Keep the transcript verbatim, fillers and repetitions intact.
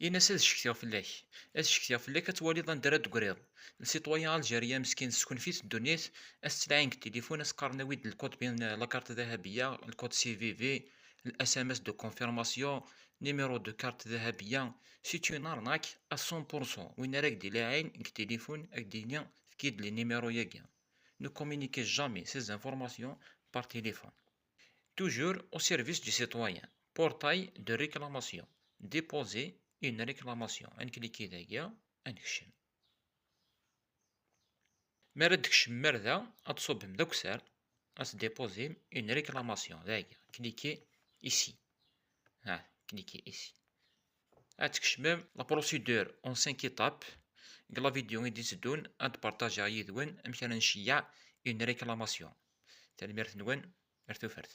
Ini-as ad ccetkiɣ fell-ak. Ad ccetkiɣ fell-ak, ad twaliḍ anda ara d-tegriḍ. Le citoyen algérien meskin, tessekunf-it ddunit, ad s-tlaɛin deg tilifun, ad s-qqaren awi-d le code PIN, la carte ذهبية, le code C V V, le S M S de confirmation, numéro de carte ذهبية. C'est une arnaque à cent pour cent. Win ara k-d-ilaɛin deg tilifun, ad k-d-yini efk-iyi-d les numéros-agi. Ne communiquez jamais ces informations par téléphone. Toujours au service du citoyen. Portail de réclamation. Déposer une réclamation. Ad nklikki dagi, ad nekcem. Mi ara d-tkecmem ar da, ad tṣubbem d akessar, ad tdéposem une réclamation. Dagi, cliquez ici. Ha, cliquez ici. Ad tkecmem la procédure en cinq étapes. Deg la vidéo i d-iteddun, ad partageɣ yid-wen amek ara nceyyeɛ une réclamation. Tanemmirt-nwen, ar tufat.